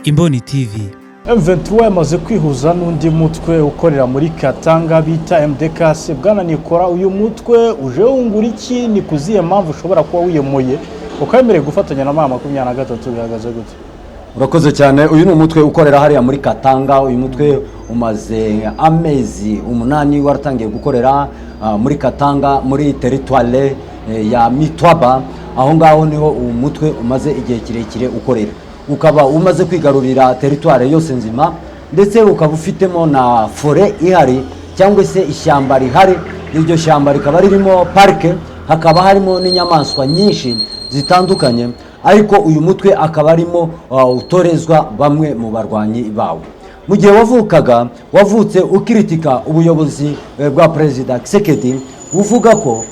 Imboni TV. M23 yamaze kwihuza n'undi mutwe ukorera muri Katanga bita MDKC. Bwana Nikora, uyu mutwe uje wungura iki? Ni kuziye mpamvu ushobora kuba wiyemuye ukabemereye gufatanya na M23? Bihagaze gute? Urakoze cyane. Uyu ni umutwe ukorera hariya muri Katanga. Uyu mutwe umaze amezi 8 waratangiye gukorera muri Katanga, muri territoire ya Mitwaba. Aho ngaho niho uwo mutwe umaze igihe kirekire ukorera, ukaba umaze kwigarurira territoire yose nzima, ndetse ukaba ufitemo na forêt ihari cyangwa se ishyamba rihari. Iryo shyamba rikaba ririmo parike, hakaba harimo n'inyamaswa nyinshi zitandukanye. Ariko uyu mutwe akaba arimo utorezwa bamwe mu barwanyi bawo. Mu gihe wavukaga, wavutse ukiritika ubuyobozi bwa Perezida Kisekedi, uvuga ko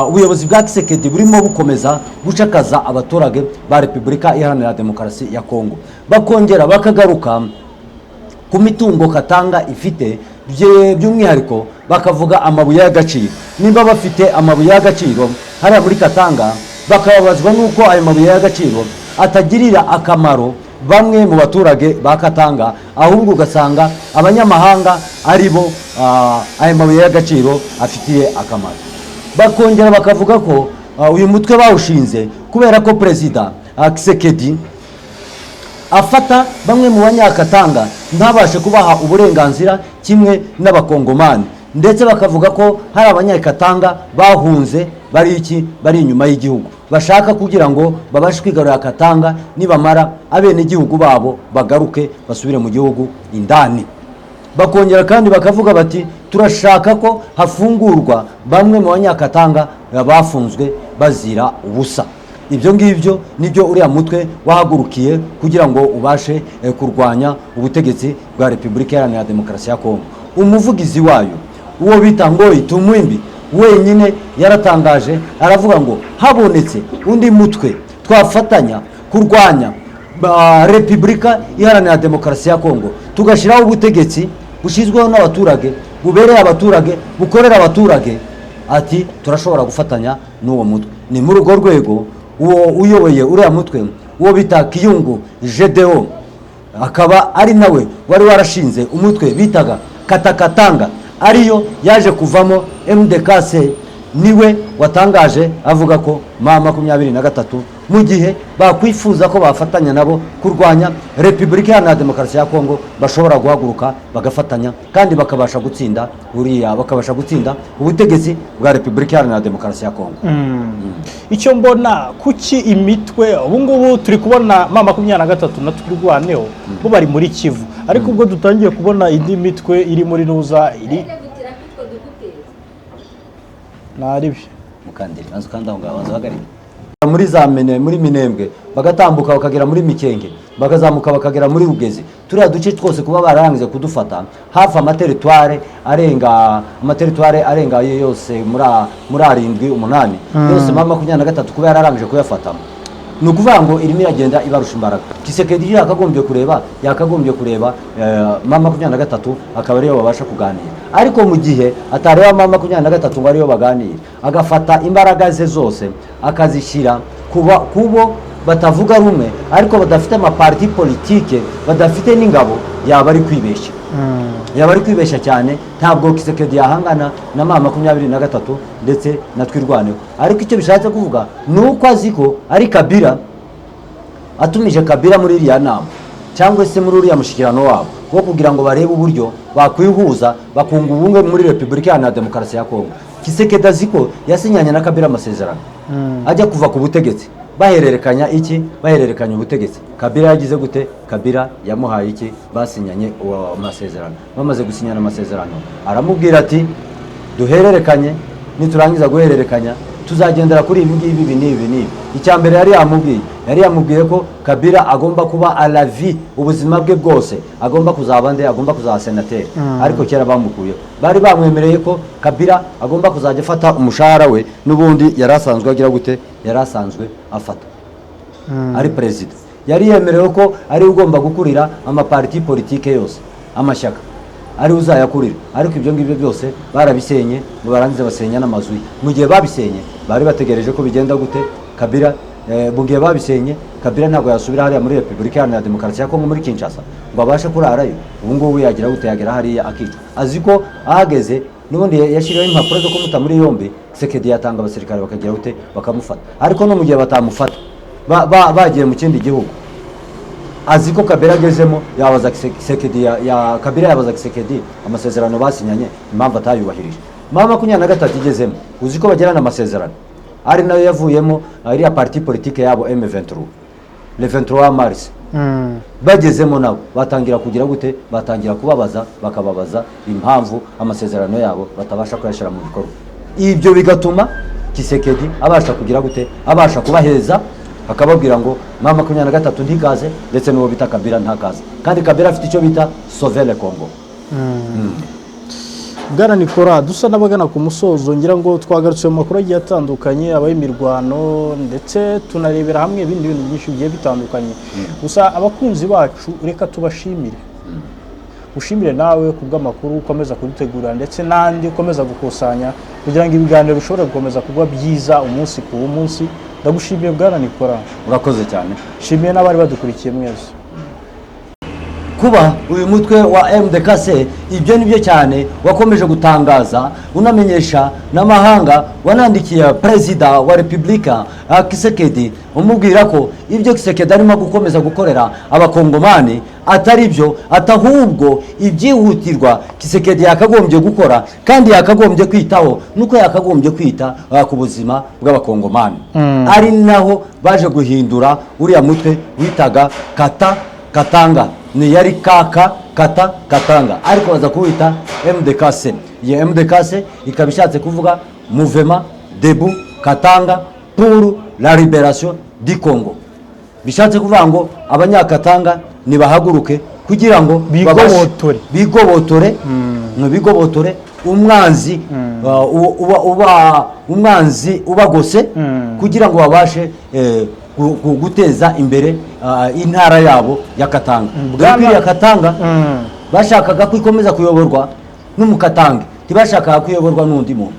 ubuyobozi bwa Kisekedi burimo bukomeza gucakaza abaturage ba Repubulika Iharanira Demokarasi ya Kongo. Bakongera bakagaruka ku mitungo Katanga ifite, by'umwihariko bakavuga amabuye y'agaciro. Nimba bafite amabuye y'agaciro hariya muri Katanga, bakababazwa n'uko ayo mabuye y'agaciro atagirira akamaro bamwe mu baturage ba Katanga, ahubwo ugasanga abanyamahanga ari bo ayo mabuye y'agaciro afitiye akamaro. Bakongera bakavuga ko uyu mutwe bawushinze kubera ko Perezida Kisekedi afata bamwe mu Banyakatanga ntabashe kubaha uburenganzira kimwe n'Abakongomani. Ndetse bakavuga ko hari Abanyakatanga bahunze, bari iki, bari inyuma y'igihugu, bashaka kugira ngo babashe kwigarurira Katanga, nibamara abenegihugu babo bagaruke basubire mu gihugu indani. Bakongera kandi bakavuga bati: "Turashaka ko hafungurwa bamwe mu Banyakatanga bafunzwe bazira ubusa." Ibyo ngibyo nibyo uriya mutwe wahagurukiye kugira ngo ubashe kurwanya ubutegetsi bwa Repubulika Iharanira Demokarasi ya Kongo. Umuvugizi wayo, uwo bita Ngoyi Tumwimbi, wenyine yaratangaje aravuga ngo habonetse undi mutwe twafatanya kurwanya Repubulika Iharanira Demokarasi ya Kongo, tugashyiraho ubutegetsi bushyizweho n'abaturage, bubereye abaturage, bukorera abaturage, ati turashobora gufatanya n'uwo mutwe. Ni muri urwo rwego uwo uyoboye uriya mutwe, uwo bita Kiyungu Jedeo, akaba ari nawe wari warashinze umutwe bitaga Katakatanga, ariyo yaje kuvamo MDKC, niwe watangaje avuga ko M23, mu gihe bakwifuza ko bafatanya nabo kurwanya Repubulika Iharanira Demokarasi ya Kongo, bashobora guhaguruka bagafatanya kandi bakabasha gutsinda uriya, bakabasha gutsinda ubutegetsi bwa Repubulika Iharanira Demokarasi ya Kongo. Icyo mbona, kuki imitwe ubu ngubu turi kubona M23 na Twirwaneho bo bari muri Kivu, ariko ubwo dutangiye kubona indi mitwe iri muri nuza iri naribi? Mukandiri, banza ukanda aho ngaho, banza uhagarike. Muri za mene, muri Minembwe, bagatambuka bakagera muri Mikenge, bakazamuka bakagera muri Rugezi, turiya duce twose kuba bararangije kudufata, hafi amateritware arenga, amateritware arenga ayo yose muri arindwi, umunani yose, M23 kuba yararangije kuyafata, ni ukuvuga ngo irimo iragenda ibarusha imbaraga. Kisekedi yakagombye kureba M23, akaba ariyo babasha kuganira. Ariko mu gihe atareba M23 ngo ariyo baganira, agafata imbaraga ze zose akazishyira kuba kubo batavuga rumwe, ariko badafite amaparti politike, badafite n'ingabo, yaba ari kwibeshya, yaba ari kwibeshya cyane. Ntabwo Kisekedi yahangana na M23 ndetse na Twirwaneho. Ariko icyo bishatse kuvuga ni uko azi ko ari Kabila atumije Kabila muri iriya nama cyangwa se muri uriya mushyikirano wabo wo kugira ngo barebe uburyo bakwihuza, bakunga ubumwe muri Repubulika Iharanira Demokarasi ya Kongo. Kisekedi azi ko yasinyanye na Kabila amasezerano ajya kuva ku butegetsi, bahererekanya iki, bahererekanya ubutegetsi. Kabila yagize gute? Kabila yamuhaye iki? Basinyanye uwo amasezerano. Bamaze gusinyana amasezerano, aramubwira ati: "Duhererekanye, niturangiza guhererekanya tuzagendera kuri ibi ngibi, ibi n'ibi n'ibi." Icya mbere yari yamubwiye ko Kabila agomba kuba à la vie, ubuzima bwe bwose agomba kuzaba nde? Agomba kuzaba senateri. Ariko kera bamukuyeho, bari bamwemereye ko Kabila agomba kuzajya afata umushahara we n'ubundi yari asanzwe agira gute, yari asanzwe afata ari perezida. Yari yemerewe ko ari ugomba gukurira amaparti politike yose, amashyaka ari uzayakurira. Ariko ibyo ngibyo byose barabisenye, ngo barangize basenya n'amazu ye. Mu gihe babisenye, bari bategereje ko bigenda gute? Kabila Mu gihe babisenye, Kabila ntabwo yasubira hariya muri Repubulika Iharanira Demokarasi ya Kongo, muri Kinshasa, ngo abashe kurarayo. Ubu ngubu yagira gute? Yagera hariya akicwa. Azi ko ahageze n'ubundi yashyiriweho impapuro zo kumuta muri yombi. Tshisekedi yatanga abasirikare bakagira gute? Bakamufata. Ariko no mu gihe batamufata, bagiye mu kindi gihugu, azi ko Kabila agezemo yabaza Tshisekedi, ya Kabila yabaza Tshisekedi amasezerano basinyanye impamvu atayubahirije. M23 igezemo, uzi ko bagirana amasezerano, ari nayo yavuyemo iriya parti politique yabo M23 le 23 mars. Bagezemo nabo batangira kugira gute? Batangira kubabaza, bakababaza impamvu amasezerano yabo batabasha kuyashyira mu bikorwa. Ibyo bigatuma Tshisekedi abasha kugira gute? Abasha kubaheza, akababwira ngo M23 ntikaze, ndetse n'uwo bita Kabila ntakaze. Kandi Kabila afite icyo bita sauver le Congo. Bwana Nikora, dusa n'abagana ku musozo, ngira ngo twagarutse mu makuru agiye atandukanye, abaye imirwano, ndetse tunarebera hamwe ibindi bintu byinshi bigiye bitandukanye. Gusa abakunzi bacu, reka tubashimire, ushimire nawe ku bw'amakuru ukomeza kudutegura ndetse n'andi ukomeza gukusanya kugira ngo ibiganiro bishobore gukomeza kuba byiza umunsi ku munsi. Ndagushimiye, bwana Nikora. Urakoze cyane. Nshimiye n'abari badukurikiye mwese. Kuba uyu mutwe wa MDKC, ibyo ni byo cyane wakomeje gutangaza, unamenyesha n'amahanga, wanandikiye Perezida wa Repubulika Tshisekedi, umubwira ko ibyo Tshisekedi arimo gukomeza gukorera Abakongomani atari byo, atahubwo ibyihutirwa Tshisekedi yakagombye gukora kandi yakagombye kwitaho nuko yakagombye kwita ku buzima bw'Abakongomani. Ari naho baje guhindura uriya mutwe witaga Kata Katanga, ni yari kaka kata Katanga, ariko baza kuwita MDKC. Iyo MDKC ikaba ishatse kuvuga Mouvement Debout Katanga pour la Libération du Congo. Bishatse kuvuga ngo Abanyakatanga nibahaguruke kugira ngo Bigobotore. Bigobotore, no bigobotore umwanzi, uba umwanzi ubagose, kugira ngo babashe guteza imbere intara yabo ya Katanga. Dore ko iriya Katanga bashakaga ko ikomeza kuyoborwa n'Umukatange, ntibashakaga kuyoborwa n'undi muntu.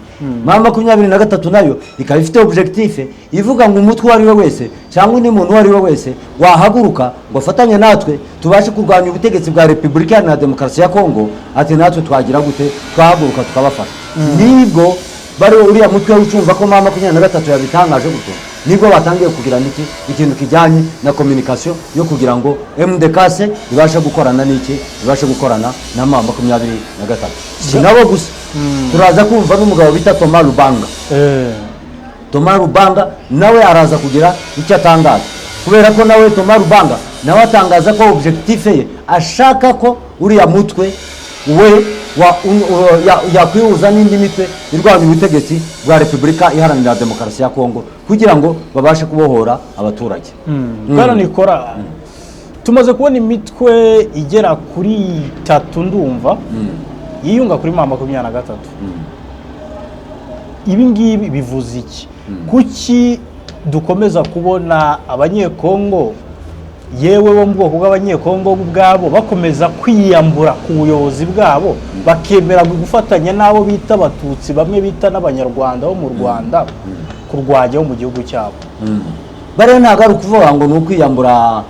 M23 nayo ikaba ifite objectif ivuga ngo umutwe uwo ari we wese cyangwa undi muntu uwo ari we wese wahaguruka ngo afatanye natwe tubashe kurwanya ubutegetsi bwa Repubulika Iharanira Demokarasi ya Kongo, ati natwe twagira gute? Twahaguruka tukabafasha. Nibwo bari uriya mutwe ucumva ko M23 yabitangaje gutyo, nibwo batangiye kugira niki? Ikintu kijyanye na communication yo kugira ngo MDKC ibashe gukorana n'iki? Ibashe gukorana na M23. Si nabo gusa, turaza kumva n'umugabo bita Thomas Lubanga. Thomas Lubanga nawe araza kugira icyo atangaza, kubera ko nawe Thomas Lubanga nawe atangaza ko objectif ye ashaka ko uriya mutwe we yakwihuza n'indi mitwe irwanya ubutegetsi bwa Repubulika Iharanira Demokarasi ya Kongo kugira ngo babashe kubohora abaturage. Bwana Nikora, tumaze kubona imitwe igera kuri itatu, ndumva, yiyunga kuri M23. Ibi ngibi bivuze iki? Kuki dukomeza kubona Abanyekongo, yewe bo mu bwoko bw'Abanyekongo ubwabo, bakomeza kwiyambura ku buyobozi bwabo, bakemera gufatanya n'abo bita Abatutsi, bamwe bita n'Abanyarwanda bo mu Rwanda, kurwanya bo mu gihugu cyabo? Bariya ntabwo ari ukuvuga ngo ni ukwiyambura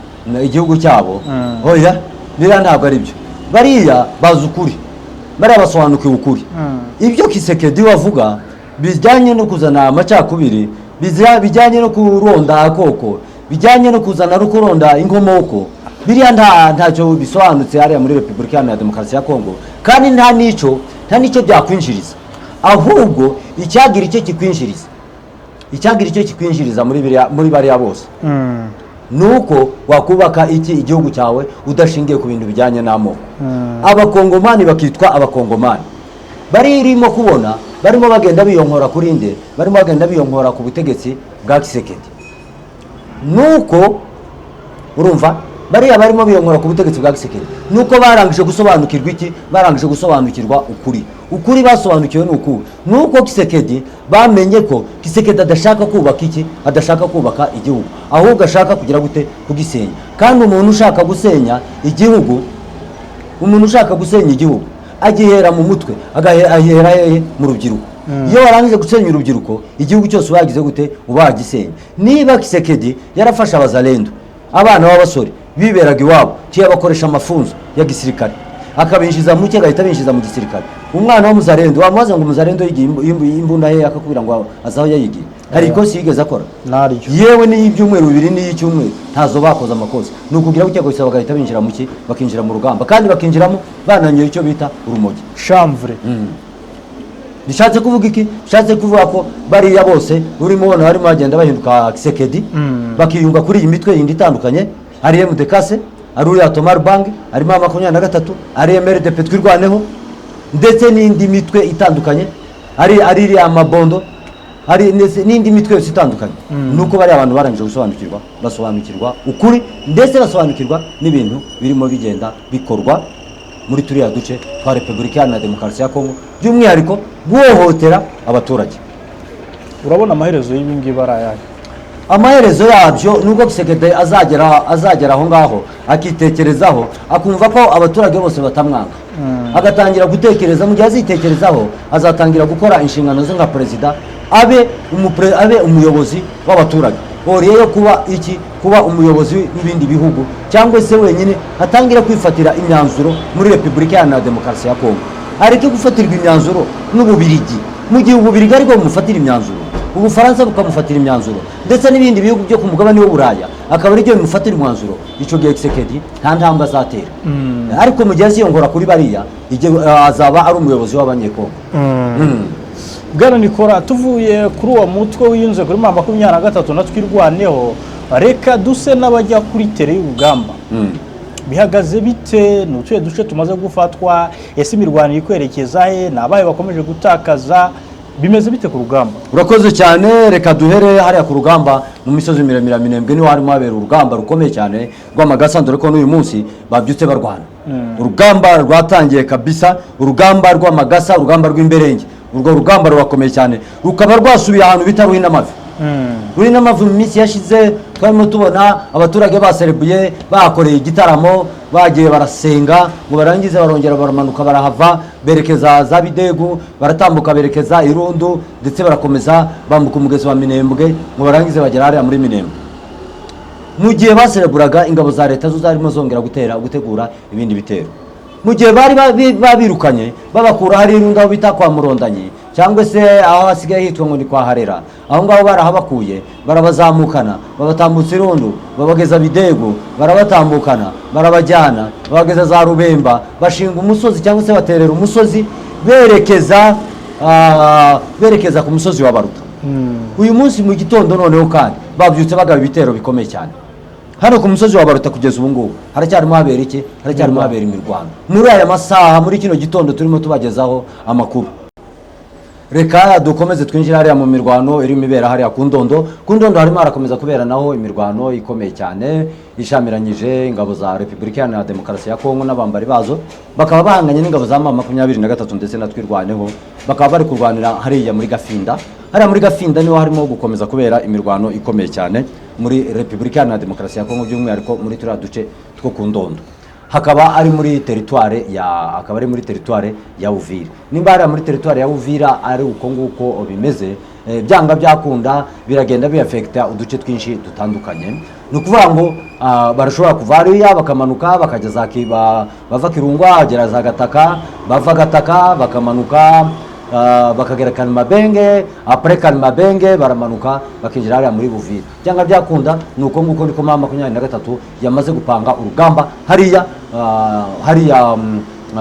igihugu cyabo. Oya, biriya ntabwo ari byo. Bariya bazi ukuri, bariya basobanukiwe ukuri. Ibyo Tshisekedi wavuga bijyanye no kuzana amacakubiri, bijyanye no kuronda akoko, bijyanye no kuzana no kuronda inkomoko, biriya ntacyo bisobanutse hariya muri Repubulika Iharanira Demokarasi ya Kongo, kandi nta n'icyo byakwinjiriza. Ahubwo icyagira icyo kikwinjiriza muri biriya, muri bariya bose, nuko wakubaka iki? Igihugu cyawe, udashingiye ku bintu bijyanye n'amoko. Abakongomani bakitwa Abakongomani. Baririmo kubona barimo bagenda biyonkora kuri nde? Barimo bagenda biyonkora ku butegetsi bwa Tshisekedi. Nuko urumva bariya barimo biyonkora ku butegetsi bwa Tshisekedi, nuko barangije gusobanukirwa iki? Barangije gusobanukirwa ukuri. Ukuri basobanukiwe ni uku: nuko Tshisekedi, bamenye ko Tshisekedi adashaka kubaka iki? Adashaka kubaka igihugu, ahubwo ashaka kugira gute? Kugisenya. Kandi umuntu ushaka gusenya igihugu, umuntu ushaka gusenya igihugu agihera mu mutwe, ahera hehe? Mu rubyiruko. Iyo warangije gusenya urubyiruko, igihugu cyose ubagize gute? Uba wagisenye. Niba Tshisekedi yarafashe abazalendo, abana b'abasore biberaga iwabo, ntiyabakoresha amafunzo ya gisirikare, akabinjiza muke, agahita abinjiza mu gisirikare. Umwana w'umuzalendo wamubaza ngo umuzalendo yigiye imbunda ye, akakubwira ngo azi aho yayigiye. Hari ikosi yigeze akora? Naryo. Yewe, n'iy'ibyumweru 2 n'iy'icyumweru ntazo bakoze. Amakosa ni ukugira gutya gusa, bagahita binjira mu ki? Bakinjira mu rugamba, kandi bakinjiramo bananyoye icyo bita urumogi. Chanvre. Bishatse kuvuga iki? Bishatse kuvuga ko bariya bose urimo ubona barimo bagenda bahinduka Tshisekedi, bakiyunga kuri iyi mitwe yindi itandukanye. Hari MDKC, ari uriya Thomas Lubanga, harimo 23, ari MRDP Twirwaneho, ndetse n'indi mitwe itandukanye, ari iriya Mabondo, hari ndetse n'indi mitwe yose itandukanye. Nuko bariya abantu barangije gusobanukirwa, basobanukirwa ukuri, ndetse basobanukirwa n'ibintu birimo bigenda bikorwa muri turiya duce twa Repubulika Iharanira Demokarasi ya Kongo, by'umwihariko guhohotera abaturage. Urabona amaherezo y'ibi ngibi ari ayahe? Amaherezo yabyo, nubwo Tshisekedi azagera aho ngaho akitekerezaho, akumva ko abaturage bose batamwanga, agatangira gutekereza. Mu gihe azitekerezaho, azatangira gukora inshingano ze nka perezida, abe umuyobozi w'abaturage oriye yo kuba iki, kuba umuyobozi w'ibindi bihugu cyangwa se wenyine atangira kwifatira imyanzuro muri Repubulika Iharanira Demokarasi ya Kongo, areke gufatirwa imyanzuro n'Ububirigi. Mu gihe Ububirigi aribwo bumufatira imyanzuro, Ubufaransa bukamufatira imyanzuro, ndetse n'ibindi bihugu byo ku mugabane w'Uburaya akaba aribyo bimufatira umwanzuro, icyo gihe Tshisekedi nta ntambwe azatera. Ariko mu gihe aziyongora kuri bariya, igihe azaba ari umuyobozi w'Abanyekongo. Bwana Nikora, tuvuye kuri uwo mutwe wiyunze kuri M23 na Twirwaneho, reka duse n'abajya kuri terrain y'urugamba. Bihagaze bite? Ni utuye duce tumaze gufatwa? Ese imirwano iri kwerekeza he? Ni abahe bakomeje gutakaza? Bimeze bite ku rugamba? Urakoze cyane. Reka duhere hariya ku rugamba mu misozi miremire ya Minembwe, niho harimo habera urugamba rukomeye cyane rw'amagasa, dore ko n'uyu munsi babyutse barwana. Urugamba rwatangiye kabisa, urugamba rw'amagasa, urugamba rw'imberenge. Urwo rugamba rurakomeye cyane, rukaba rwasubiye ahantu bita Ruhinamavi. Ruhinamavi, mu minsi yashize twarimo tubona abaturage baserebuye, bahakoreye igitaramo, bagiye barasenga, ngo barangize barongera baramanuka, barahava berekeza za Bidegu, baratambuka berekeza Irundu, ndetse barakomeza bambuka umugezi wa Minembwe, ngo barangize bagera hariya muri Minembwe. Mu gihe basereburaga, ingabo za leta zo zarimo zongera gutera, gutegura ibindi bitero. Mu gihe bari babirukanye, babakura hari Irundu aho bita kwa Murondanyi, cyangwa se aho hasigaye hitwa ngo ni kwa Harera, aho ngaho barahabakuye, barabazamukana, babatambutsa Irundu, babageza Bidego, barabatambukana, barabajyana, babageza za Rubemba, bashinga umusozi cyangwa se baterera umusozi berekeza ku musozi wa Baruta. Uyu munsi mu gitondo noneho kandi babyutse bagaba ibitero bikomeye cyane hano ku musozi wa Baruta. Kugeza ubu ngubu haracyarimo habera iki? Haracyarimo habera imirwano muri aya masaha, muri kino gitondo turimo tubagezaho amakuru. Reka dukomeze twinjire hariya mu mirwano irimo ibera hariya ku Ndondo. Ku Ndondo harimo harakomeza kubera naho imirwano ikomeye cyane ishamiranyije ingabo za Repubulika Iharanira Demokarasi ya Kongo n'abambari bazo, bakaba bahanganye n'ingabo za M23 ndetse na Twirwaneho, bakaba bari kurwanira hariya muri Gafinda. Hariya muri Gafinda niho harimo gukomeza kubera imirwano ikomeye cyane muri Repubulika Iharanira Demokarasi ya Kongo, by'umwihariko muri turiya duce two ku Ndondo, hakaba ari muri territoire ya akaba ari muri territoire ya Uvira. Nimba hariya muri territoire ya Uvira ari uko nguko bimeze, byanga byakunda biragenda biyafekita uduce twinshi dutandukanye. Ni ukuvuga ngo barashobora kuva hariya bakamanuka bakajya za bava Kirungwa bagera za Gataka, bava Gataka bakamanuka bakagera Kalimabenge, après Kalimabenge baramanuka bakinjira hariya muri Buvira. Cyangwa byakunda ni uko nguko niko M23 yamaze gupanga urugamba hariya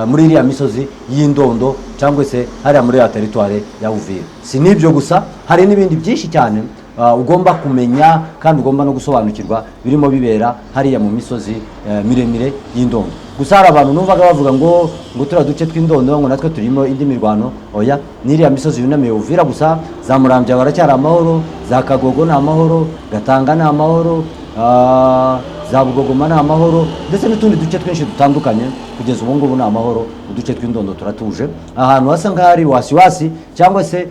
muri iriya misozi y'Indondo, cyangwa se hariya muri ya territoire ya Uvira. Si n'ibyo gusa, hari n'ibindi byinshi cyane ugomba kumenya kandi ugomba no gusobanukirwa birimo bibera hariya mu misozi miremire y'Indondo. Gusa hari abantu numvaga bavuga ngo turiya duce tw'Indondo ngo natwe turimo indi mirwano. Oya, n'iriya misozi yunamiye Uvira gusa, za Murambya baracyari amahoro, za Kagogo ni amahoro, Gatanga ni amahoro, za Bugogoma ni amahoro, ndetse n'utundi duce twinshi dutandukanye. Kugeza ubu ngubu ni amahoro, uduce tw'Indondo turatuje. Ahantu hasa nk'ahari wasiwasi cyangwa se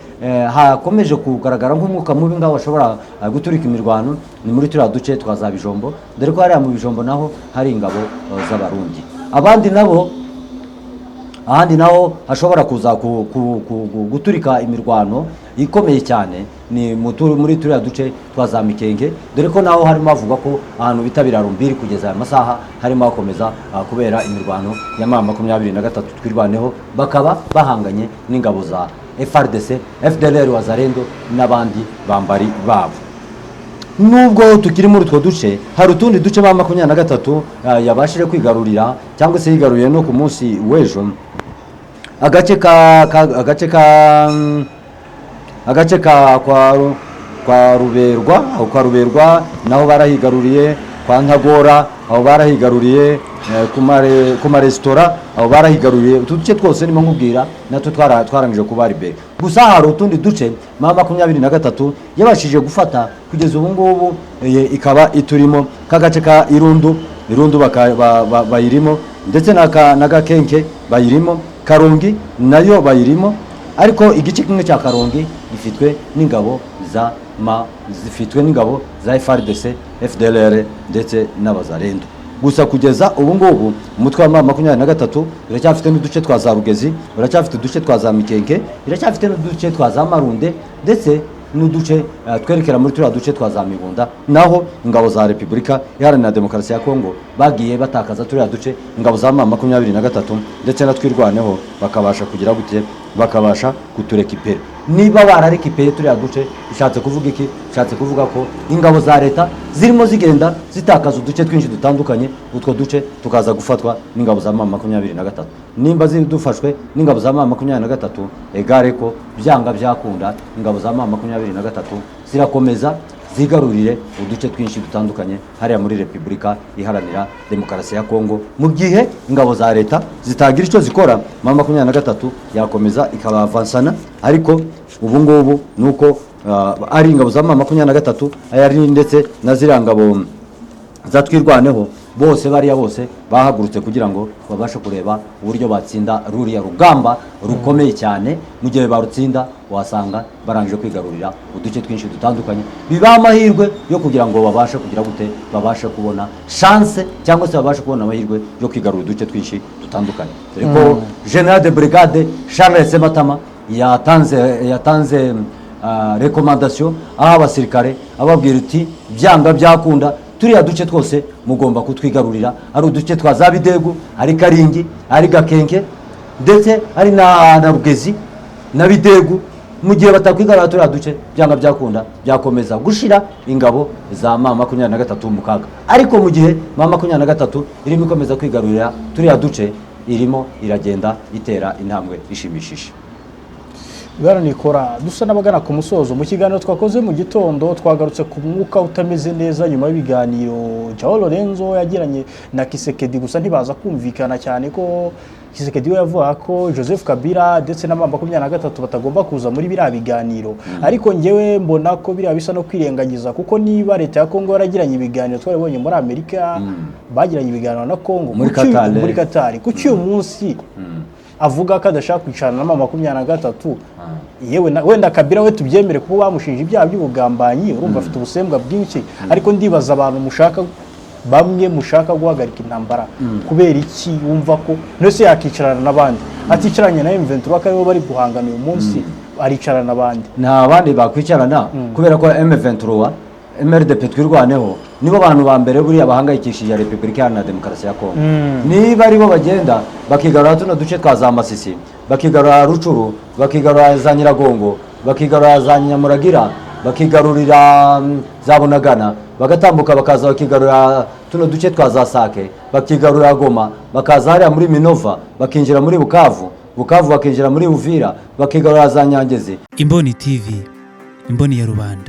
hakomeje kugaragara nk'umwuka mubi ngaho bashobora guturika imirwano ni muri turiya duce twa za Bijombo, dore ko hariya mu Bijombo naho hari ingabo z'Abarundi. Abandi nabo Ahandi naho hashobora kuza guturika imirwano ikomeye cyane ni muri turiya duce twa za Mikenke, dore ko naho harimo havugwa ko ahantu bita Birarumbiri kugeza aya masaha harimo hakomeza kubera imirwano ya M23 Twirwaneho, bakaba bahanganye n'ingabo za FARDC, FDLR, Wazalendo n'abandi bambari babo. Nubwo tukiri muri utwo duce, hari utundi duce ba 23 yabashije kwigarurira cyangwa se yigaruriye no ku munsi w'ejo. Agace ka kwa Ruberwa, aho kwa Ruberwa naho barahigaruriye, kwa Ntagora aho barahigaruriye, ku maresitora aho barahigaruriye. Utu duce twose nimo nkubwira natwo twarangije kuba libéré. Gusa hari utundi duce M23 yabashije gufata kugeza ubu ngubu, ikaba iturimo k'agace ka Irundu. Irundu bayirimo, ndetse na Gakenke bayirimo, Karongi nayo bayirimo, ariko igice kimwe cya Karongi gifitwe n'ingabo za ma zifitwe n'ingabo za FARDC, FDLR ndetse n'Abazalendo. Gusa kugeza ubu ngubu umutwe wa M23 uracyafite n'uduce twa za Rugezi, uracyafite uduce twa za Mikenke, iracyafite n'uduce twa za Marunde, ndetse n'uduce twerekera muri turiya duce twa za Mibunda. Naho ingabo za Repubulika Iharanira Demokarasi ya Kongo bagiye batakaza turiya duce, ingabo za M23 ndetse na Twirwaneho bakabasha kugira gute? Bakabasha kuturekipera. Niba bararekipeye turiya duce, bishatse kuvuga iki? Bishatse kuvuga ko ingabo za leta zirimo zigenda zitakaza uduce twinshi dutandukanye, utwo duce tukaza gufatwa n'ingabo za M23. Nimba zidufashwe n'ingabo za M23, egare ko byanga byakunda ingabo za M23 zirakomeza zigarurire uduce twinshi dutandukanye hariya muri Repubulika Iharanira Demokarasi ya Kongo. Mu gihe ingabo za leta zitagira icyo zikora, M23 yakomeza ikabavansana. Ariko ubu ngubu ni uko ari ingabo za M23, ari ndetse na ziriya ngabo za Twirwaneho, bose bariya bose bahagurutse kugira ngo babashe kureba uburyo batsinda ruriya rugamba rukomeye cyane. Mu gihe barutsinda, wasanga barangije kwigarurira uduce twinshi dutandukanye, biba amahirwe yo kugira ngo babashe kugira gute? Babashe kubona chance cyangwa se babashe kubona amahirwe yo kwigarurira uduce twinshi dutandukanye, dore ko General de Brigade Charles Sematama yatanze recommandation aho abasirikare, ababwira uti: "Byanga byakunda turiya duce twose mugomba kutwigarurira, ari uduce twa za Bidegu, ari Karingi, ari Gakenke, ndetse ari na Rugezi na Bidegu." Mu gihe batakwigarurira turiya duce, byanga byakunda byakomeza gushira ingabo za M23 mu kaga. Ariko mu gihe M23 irimo ikomeza kwigarurira turiya duce, irimo iragenda itera intambwe ishimishije. Bwana Nikora, dusa n'abagana ku musozo. Mu kiganiro twakoze mu gitondo twagarutse ku mwuka utameze neza nyuma y'ibiganiro Joao Lorenzo yagiranye na Tshisekedi, gusa ntibaza kumvikana cyane ko Tshisekedi we yavuga ko Joseph Kabila ndetse na M23 batagomba kuza muri biriya biganiro. Ariko ngewe mbona ko biriya bisa no kwirengagiza, kuko niba leta ya Kongo yaragiranye ibiganiro, twarabonye muri Amerika bagiranye ibiganiro na Kongo Muri Qatar. Muri Qatar, kuki uyu munsi avuga ko adashaka kwicarana na M23? Yewe wenda Kabila we tubyemere kuko bamushinja ibyaha by'ubugambanyi, urumva afite ubusembwa bwinshi. Ariko ndibaza abantu mushaka, bamwe mushaka guhagarika intambara, kubera iki wumva ko nose yakicarana n'abandi aticaranye na M23, ko aribo bari guhangana uyu munsi, aricarana n'abandi? Nta bandi bakwicarana, kubera ko M23, MRDP Twirwaneho nibo bantu ba mbere buriya bahangayikishije Repubulika Iharanira Demokarasi ya Kongo. Niba aribo bagenda bakigarura tuno duce twa za Masisi, bakigarura Rucuru, bakigarura za Nyiragongo, bakigarura za Nyamuragira, bakigarurira za Bunagana, bagatambuka bakaza bakigarurira tuno duce twa za Sake, bakigarurira Goma, bakaza hariya muri Minova, bakinjira muri Bukavu, Bukavu bakinjira muri Uvira, bakigarurira za Nyangezi. Imboni TV, imboni ya rubanda.